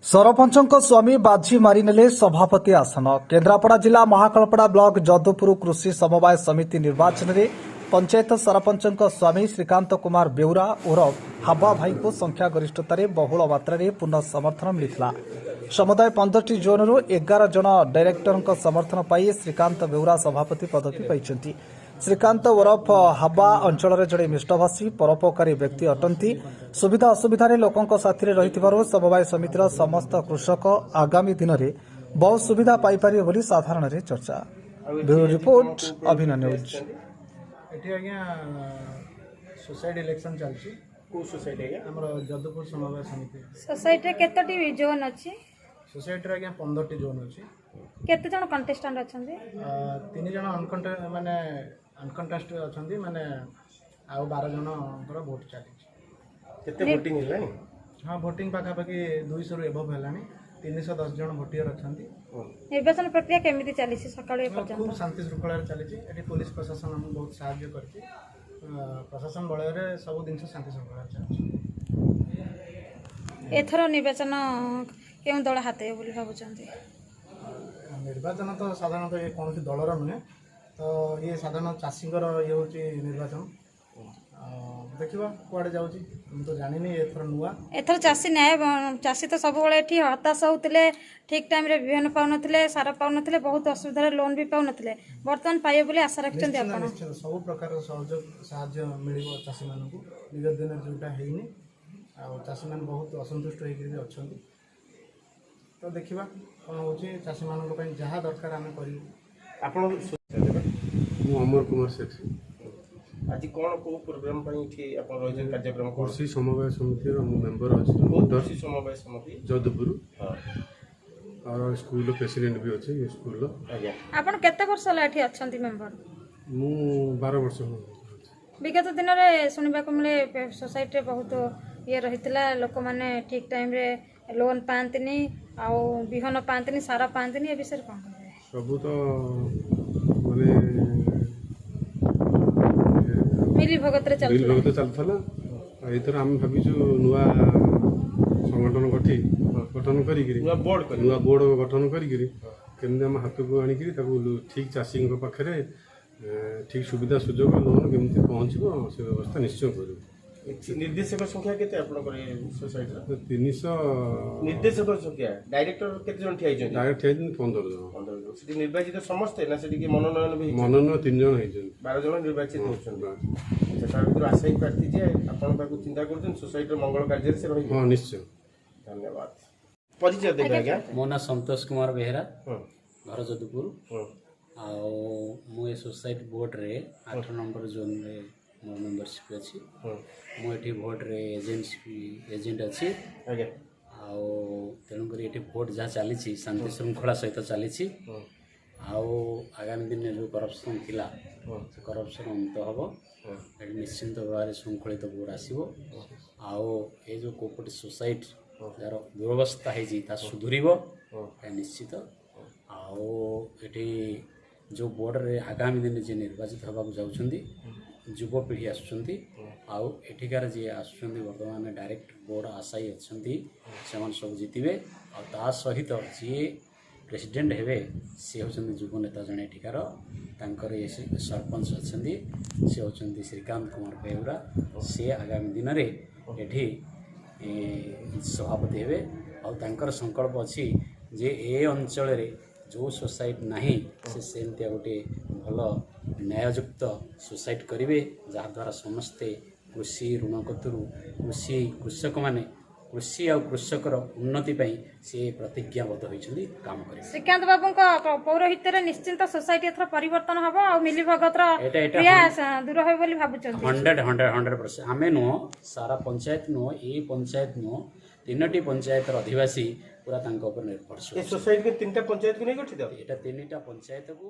ସରପଞ୍ଚଙ୍କ ସ୍ୱାମୀ ବାଜି ମାରିନେଲେ ସଭାପତି ଆସନ। କେନ୍ଦ୍ରାପଡ଼ା ଜିଲ୍ଲା ମହାକାଳପଡ଼ା ବ୍ଲକ ଯଦୁପୁର କୃଷି ସମବାୟ ସମିତି ନିର୍ବାଚନରେ ପଞ୍ଚାୟତ ସରପଞ୍ଚଙ୍କ ସ୍ୱାମୀ ଶ୍ରୀକାନ୍ତ କୁମାର ବେଉରା ଓରଫ ହାବା ଭାଇଙ୍କୁ ସଂଖ୍ୟାଗରିଷ୍ଠତାରେ ବହୁଳ ମାତ୍ରାରେ ପୂର୍ଣ୍ଣ ସମର୍ଥନ ମିଳିଥିଲା। ସମୁଦାୟ 15ଟି ଜୋନ୍ରୁ 11 ଜଣ ଡାଇରେକ୍ଟରଙ୍କ ସମର୍ଥନ ପାଇ ଶ୍ରୀକାନ୍ତ ବେଉରା ସଭାପତି ପଦବୀ ପାଇଛନ୍ତି। ଶ୍ରୀକାନ୍ତ ଓରଫ ହାବା ଅଞ୍ଚଳରେ ଜଣେ ମିଷ୍ଟଭାଷୀ, ପରୋପକାରୀ ବ୍ୟକ୍ତି ଅଟନ୍ତି। ସୁବିଧା ଅସୁବିଧାରେ ଲୋକଙ୍କ ସାଥିରେ ରହିଥିବାରୁ ସମବାୟ ସମିତିର ସମସ୍ତ କୃଷକ ଆଗାମୀ ଦିନରେ ବହୁ ସୁବିଧା ପାଇପାରିବେ ବୋଲି ସାଧାରଣରେ ଚର୍ଚ୍ଚା। ବ୍ୟୁରୋ ରିପୋର୍ଟ, ଅଭିନୟ ନ୍ୟୁଜ୍। ଏଠି ଆଜ୍ଞା ସୋସାଇଟି ଇଲେକ୍ସନ୍ ଚାଲିଛି। କୋଉ ସୋସାଇଟି ଆଜ୍ଞା? ଆମର ଯଦୁପୁର ସମବାୟ ସମିତି। ସୋସାଇଟିରେ କେତୋଟି ଜୋନ୍ ଅଛି? ସୋସାଇଟିରେ ଆଜ୍ଞା 15ଟି ଜୋନ୍ ଅଛି। କେତେ ଜଣ କଣ୍ଟେଷ୍ଟାଣ୍ଟ ଅଛନ୍ତି? ତିନି ଜଣ ମାନେ ଅନକଣ୍ଟେଷ୍ଟ ଅଛନ୍ତି, ମାନେ ଆଉ 12 ଜଣଙ୍କର ଭୋଟ୍ ଚାଲିଛି। କେତେ ଭୋଟିଂ ହେଲାଣି? ହଁ, ଭୋଟିଂ ପାଖାପାଖି 200ରୁ ଏବଭ୍ ହେଲାଣି। 310 ଜଣ ଭୋଟିୟର ଅଛନ୍ତି। ନିର୍ବାଚନ ପ୍ରକ୍ରିୟା କେମିତି ଚାଲିଛି ସକାଳୁ ଏ ଖୁବ୍ ପର୍ଯ୍ୟନ୍ତ? ଶାନ୍ତି ଶୃଙ୍ଖଳାରେ ଚାଲିଛି। ଏଠି ପୋଲିସ ପ୍ରଶାସନ ଆମକୁ ବହୁତ ସାହାଯ୍ୟ କରିଛି। ପ୍ରଶାସନ ବଳରେ ସବୁ ଜିନିଷ ଶାନ୍ତି ଶୃଙ୍ଖଳାରେ ଚାଲିଛି। ଏଥର ନିର୍ବାଚନ କେଉଁ ଦଳ ହାତେଇବ ବୋଲି ଭାବୁଛନ୍ତି? ନିର୍ବାଚନ ତ ସାଧାରଣତଃ ଇଏ କୌଣସି ଦଳର ନୁହେଁ ତ, ଇଏ ସାଧାରଣ ଚାଷୀଙ୍କର ଇଏ ହେଉଛି ନିର୍ବାଚନ। ଆଉ ଦେଖିବା କୁଆଡ଼େ ଯାଉଛି, ମୁଁ ତ ଜାଣିନି, ଏଥର ନୂଆ। ଏଥର ଚାଷୀ ନ୍ୟାୟ, ଚାଷୀ ତ ସବୁବେଳେ ଏଠି ହତାଶ ହେଉଥିଲେ। ଠିକ୍ ଟାଇମ୍ରେ ବିହନ ପାଉନଥିଲେ, ସାର ପାଉନଥିଲେ, ବହୁତ ଅସୁବିଧାରେ ଲୋନ୍ ବି ପାଉନଥିଲେ। ବର୍ତ୍ତମାନ ପାଇବେ ବୋଲି ଆଶା ରଖିଛନ୍ତି ନିଶ୍ଚିନ୍ତ। ଆପଣ? ନିଶ୍ଚିନ୍ତ, ସବୁ ପ୍ରକାର ସହଯୋଗ ସାହାଯ୍ୟ ମିଳିବ ଚାଷୀମାନଙ୍କୁ। ବିଗତ ଦିନରେ ଯେଉଁଟା ହେଇନି ଆଉ ଚାଷୀମାନେ ବହୁତ ଅସନ୍ତୁଷ୍ଟ ହେଇକରି ବି ଅଛନ୍ତି। ତ ଦେଖିବା କ'ଣ ହେଉଛି। ଚାଷୀମାନଙ୍କ ପାଇଁ ଯାହା ଦରକାର ଆମେ କରିବୁ। ଆପଣ ମୁଁ ଅମର କୁମାର ସେଠୀ। ଆଜି କ'ଣ କୋଉ ପ୍ରୋଗ୍ରାମ ପାଇଁ ଏଠି ଆପଣ ରହିଛନ୍ତି? କାର୍ଯ୍ୟକ୍ରମ କ'ଣ? କୃଷି ସମବାୟ ସମିତିର ମୁଁ ମେମ୍ବର ଅଛି। କୋଉ ଭୋଟର। କୃଷି ସମବାୟ ସମିତି? ଯଦୁପୁର। ଆଉ ସ୍କୁଲର ପ୍ରେସିଡେଣ୍ଟ ବି ଅଛି ଏ ସ୍କୁଲର। ଆପଣ କେତେ ବର୍ଷ ହେଲା ଏଠି ଅଛନ୍ତି ମେମ୍ବର? ମୁଁ 12 ବର୍ଷ ହେବ ଅଛି। ବିଗତ ଦିନରେ ଶୁଣିବାକୁ ମିଳେ ସୋସାଇଟିରେ ବହୁତ ଇଏ ରହିଥିଲା, ଲୋକମାନେ ଠିକ୍ ଟାଇମ୍ରେ ଲୋନ୍ ପାଆନ୍ତିନି ଆଉ ବିହନ ପାଆନ୍ତିନି, ସାର ପାଆନ୍ତିନି। ଏ ବିଷୟରେ କ'ଣ କହିବେ? ସବୁ ତ ମାନେ ମିଲି ଭଗତରେ ବିଲ୍ ଚାଲୁଥିଲା। ଭଗତ ଚାଲୁଥିଲା। ଆଉ ଏଥର ଆମେ ଭାବିଛୁ ନୂଆ ସଂଗଠନ ଗଠନ କରିକିରି ନୂଆ ବୋର୍ଡ କରିବେ। ନୂଆ ବୋର୍ଡ ଗଠନ କରିକିରି କେମିତି ଆମ ହାତକୁ ଆଣିକିରି ତାକୁ ଠିକ୍ ଚାଷୀଙ୍କ ପାଖରେ ଠିକ୍ ସୁବିଧା ସୁଯୋଗ, ଲୋନ୍ କେମିତି ପହଞ୍ଚିବ, ସେ ବ୍ୟବସ୍ଥା ନିଶ୍ଚୟ କରିବୁ। ଏଠି ନିର୍ଦ୍ଦେଶକ ସଂଖ୍ୟା କେତେ ଆପଣଙ୍କର ଏ ସୋସାଇଟିର? 300। ନିର୍ଦ୍ଦେଶକ ସଂଖ୍ୟା, ଡାଇରେକ୍ଟର କେତେ ଜଣ ଠିଆ ହେଇଛନ୍ତି? ଡାଇରେକ୍ଟ ଠିଆ ହେଇଛନ୍ତି 15 ଜଣ। 15 ଜଣ। ସେଠି ନିର୍ବାଚିତ ସମସ୍ତେ ନା ସେଠି କିଏ ମନୋନୟନ ବି ହେଇଛି? ମନୋନୟନ ତିନି ଜଣ ହେଇଛନ୍ତି। 12 ଜଣ ନିର୍ବାଚିତ ହେଉଛନ୍ତି। ଆଚ୍ଛା, ତା ଭିତରୁ ଆଶାୟୀ ପ୍ରାର୍ଥୀ ଯିଏ, ଆପଣ ତାକୁ ଚିନ୍ତା କରୁଛନ୍ତି, ସୋସାଇଟିର ମଙ୍ଗଳ କାର୍ଯ୍ୟରେ ସେ ରହିବେ? ହଁ, ନିଶ୍ଚୟ। ଧନ୍ୟବାଦ। ପରିଚୟ ଦେବେ ଆଜ୍ଞା? ମୋ ନାଁ ସନ୍ତୋଷ କୁମାର ବେହେରା, ଘର ଯଦୁପୁର। ଆଉ ମୁଁ ଏ ସୋସାଇଟି ବୋର୍ଡ଼ରେ 8 ନମ୍ବର ଜୋନ୍ରେ ମୋର ମେମ୍ବରସିପ୍ ଅଛି। ମୁଁ ଏଠି ଭୋଟରେ ଏଜେଣ୍ଟ ଅଛି। ଆଉ ତେଣୁକରି ଏଠି ଭୋଟ ଯାହା ଚାଲିଛି, ଶାନ୍ତି ଶୃଙ୍ଖଳା ସହିତ ଚାଲିଛି। ଆଉ ଆଗାମୀ ଦିନରେ ଯେଉଁ କରପ୍ସନ୍ ଥିଲା, ସେ କରପ୍ସନ୍ ଅନ୍ତ ହେବ। ଏଠି ନିଶ୍ଚିନ୍ତ ଭାବରେ ଶୃଙ୍ଖଳିତ ବୋର୍ଡ଼ ଆସିବ। ଆଉ ଏ ଯେଉଁ କୋପରେଟିଭ୍ ସୋସାଇଟି ଯାହାର ଦୁରବସ୍ଥା ହେଇଛି, ତାହା ସୁଧୁରିବ, ଏହା ନିଶ୍ଚିତ। ଆଉ ଏଠି ଯେଉଁ ବୋର୍ଡ଼ରେ ଆଗାମୀ ଦିନରେ ଯିଏ ନିର୍ବାଚିତ ହେବାକୁ ଯାଉଛନ୍ତି, ଯୁବପିଢ଼ି ଆସୁଛନ୍ତି। ଆଉ ଏଠିକାର ଯିଏ ଆସୁଛନ୍ତି, ବର୍ତ୍ତମାନ ଡାଇରେକ୍ଟ ବୋର୍ଡ଼ ଆଶାୟୀ ଅଛନ୍ତି, ସେମାନେ ସବୁ ଜିତିବେ। ଆଉ ତା ସହିତ ଯିଏ ପ୍ରେସିଡେଣ୍ଟ ହେବେ, ସେ ହେଉଛନ୍ତି ଯୁବ ନେତା ଜଣେ ଏଠିକାର। ତାଙ୍କର ଇଏ ସେ ସରପଞ୍ଚ ଅଛନ୍ତି, ସେ ହେଉଛନ୍ତି ଶ୍ରୀକାନ୍ତ କୁମାର ବେଉରା। ସେ ଆଗାମୀ ଦିନରେ ଏଠି ସଭାପତି ହେବେ। ଆଉ ତାଙ୍କର ସଂକଳ୍ପ ଅଛି ଯେ ଏ ଅଞ୍ଚଳରେ ଯେଉଁ ସୋସାଇଟି ନାହିଁ, ସେ ସେମିତିଆ ଗୋଟିଏ ଭଲ ନ୍ୟାୟଯୁକ୍ତ ସୋସାଇଟି କରିବେ, ଯାହାଦ୍ୱାରା ସମସ୍ତେ କୃଷି ଋଣ କତରୁ କୃଷି କୃଷକମାନେ, କୃଷି ଆଉ କୃଷକର ଉନ୍ନତି ପାଇଁ ସେ ପ୍ରତିଜ୍ଞାବଦ୍ଧ ହୋଇଛନ୍ତି କାମ କରିବେ। ଶ୍ରୀକାନ୍ତ ବାବୁଙ୍କ ପୌରୋହିତ୍ୟରେ ନିଶ୍ଚିନ୍ତ ସୋସାଇଟି ଏଥର ପରିବର୍ତ୍ତନ ହବ ଆଉ ମିଲି ଭଗତର ଏଇଟା କ୍ରିୟା ଦୂର ହେବ ବୋଲି ଭାବୁଛନ୍ତି? 100, 100, 100%। ଆମେ ନୁହଁ, ସାରା ପଞ୍ଚାୟତ ନୁହଁ, ଏଇ ପଞ୍ଚାୟତ ନୁହଁ, ତିନୋଟି ପଞ୍ଚାୟତର ଅଧିବାସୀ ପୁରା ତାଙ୍କ ଉପରେ ନିର୍ଭରଶୀଳ। ଏ ସୋସାଇଟି ତିନିଟା ପଞ୍ଚାୟତକୁ ନେଇ ଗଠିତ? ଏଇଟା ତିନିଟା ପଞ୍ଚାୟତକୁ